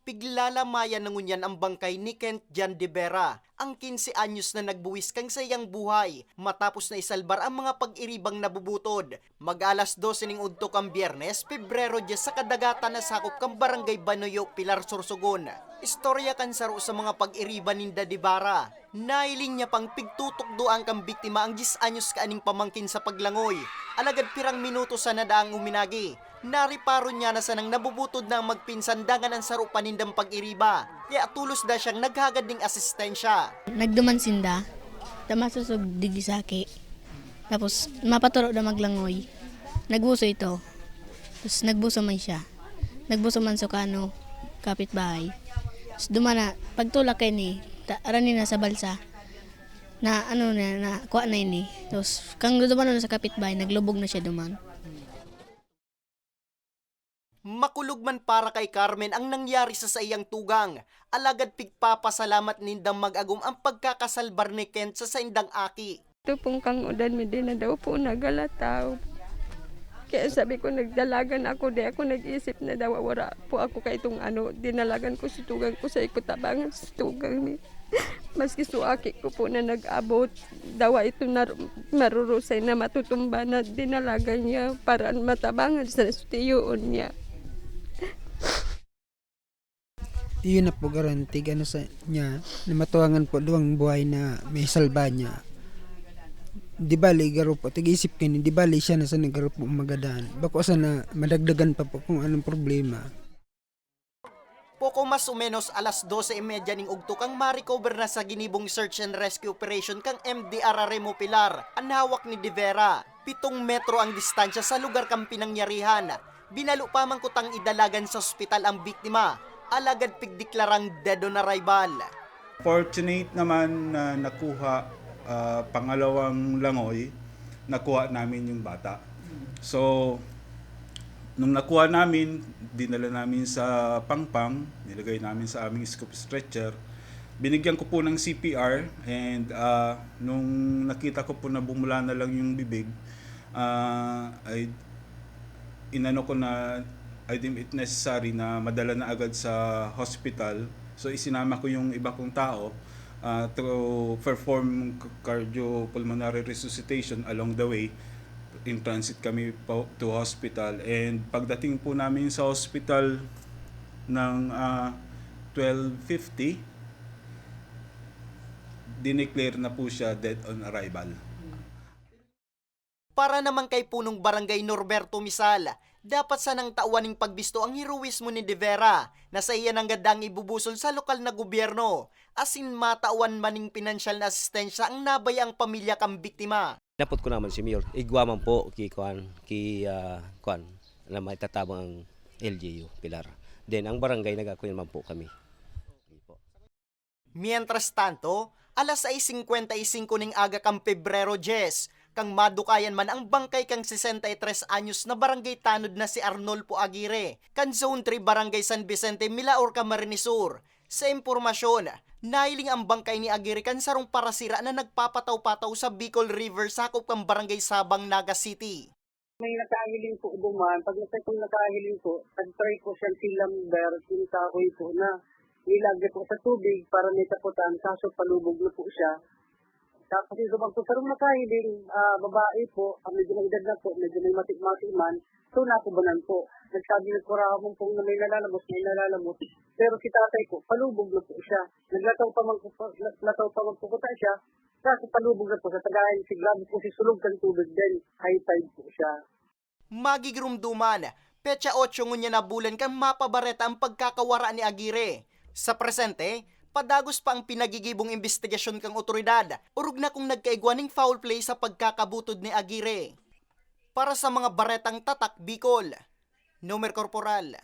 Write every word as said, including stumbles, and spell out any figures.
Piglalamayan na ngunyan ang bangkay ni Kent Jan de Vera, ang quince anyos na nagbuwis kan saiyang buhay matapos na isalbar ang mga pag-iribang nabubutod. Mag-alas dose ning udto kan Biyernes, Pebrero dyes, sa kadagatan na sakop kan Barangay Banuyo, Pilar, Sorsogon. Istorya kan saro sa mga pag-iriba ninda de Vera. Nahiling niya pang pigtutukdoan kan biktima ang dyes anyos kaaning pamangkin sa paglangoy. Alagad pirang minuto sana daang uminagi, nariparo niya na sanang nabubutod na ang magpinsan dangan ang saro pa nindang pag-iriba. Kaya tulos da siyang naghagad ning asistensya. Nagduman sinda, ta masosog digdi sa aki. Tapos, mapaturo na maglangoy. Nagbuso ito. Tapos, nagbuso man siya. Nagbuso man sa kano, kapitbahay. Tapos, duman na, pagtulak kaini, ta, rani na sa balsa. Na, ano na, na, kuha na ini. Tapos, kang duman na sa kapitbahay, naglubog na siya duman. Makulog man para kay Carmen ang nangyari sa saiyang tugang, alagad pigpapasalamat nindang mag-agom ang pagkakasalbar ni Kent sa saindang aki. Ito pong kang udan mi din na daw po nagalataw. Kaya sabi ko, nagdalagan ako, di ako nag-isip na daw wala po ako kay itong ano, dinalagan ko si tugang ko sa ikot tabangan sa tugang mi. Maski su aki ko po na nag-abot, dawa ito na marurusay na matutumba na dinalagan niya para matabangan sa tiyoon niya. Iyon na po garantig ano sa niya na matuwangan po duwang buhay na may salba niya. Di bali, garo po, tig-isip kaini, di bali siya na sa nagaro po magadan. Bako sana madagdagan pa po kung anong problema. Poko mas o menos alas dose y media ning ugto kang ma-recover na sa ginibong search and rescue operation kang M D R R M o Pilar an hawak ni De Vera. Pitong metro ang distansya sa lugar kan pinangyarihan. Binalo pa man kutang idalagan sa ospital ang biktima, alagad pigdeklarang dead on arrival. Fortunate naman na nakuha, ah, pangalawang langoy, nakuha namin yung bata. So, nung nakuha namin, dinala namin sa pangpang, nilagay namin sa aming scoop stretcher. Binigyan ko po ng C P R and, ah, nung nakita ko po na bumula na lang yung bibig, ah, ay inano ko na I deem it necessary na madala na agad sa hospital. So, isinama ko yung iba kong tao, ah, to perform cardiopulmonary resuscitation along the way. In transit kami po to hospital. And pagdating po namin sa hospital ng, ah, twelve fifty, dineclare na po siya dead on arrival. Para naman kay punong barangay Norberto Misal, dapat sanang tawan ning pagbisto ang heroismo ni De Vera, na saiya nanggad ang ibubusol sa lokal na gobyerno, asin matawan man ning pinansyal na asistensya ang nabayaang pamilya kan biktima. Napot ko naman si Mayor, igwa man po ki, kuan, ki, ah, kuan, na maitatabang ang L G U, Pilar. Then, ang barangay, nag-ako naman po kami. Mientras tanto, alas sais singkwenta y singko ning aga kan Pebrero dyes, kan madukayan man ang bangkay kan sesenta y tres anyos na barangay tanod na si Arnolfo Aguirre, kan Zone three, Barangay San Vicente, Milaor, Camarines Sur. Sa impormasyon, nahiling ang bangkay ni Aguirre kan sarong parasira na nagpapataw-pataw sa Bicol River, sakop kan Barangay Sabang, Naga City. May nakahiling po duman. Pag nasa kong nakahiling po, nag-try po siyang silamber, yung kahoy po na nilagay po sa tubig para may taputan, kaso palubog na po siya. Tapos yung duman po, sarong nakahiling, ah, babae po, ah, medyo may edad na po, medyo may mati-mati man, so nakubanan po. Nagsabi ng kuramong pong na may nalalabos, may nalalabos. Pero si tatay po, palubog na po siya. Naglataw pa man po, naglataw pa man po kuta siya, kaso palubog na po siya. Tagayan si grabe po si sulog kan tubig din. High tide po siya. Magigirumduman, petsa otso ngunyan na bulan kan mapabareta ang pagkakawara ni Aguirre. Sa presente, padagos pa ang pinagigibong imbestigasyon kan otoridad, orog na kung nagkaigwa ning foul play sa pagkakabutod ni Aguirre. Para sa mga baretang Tatak Bicol, Nomer Corporal.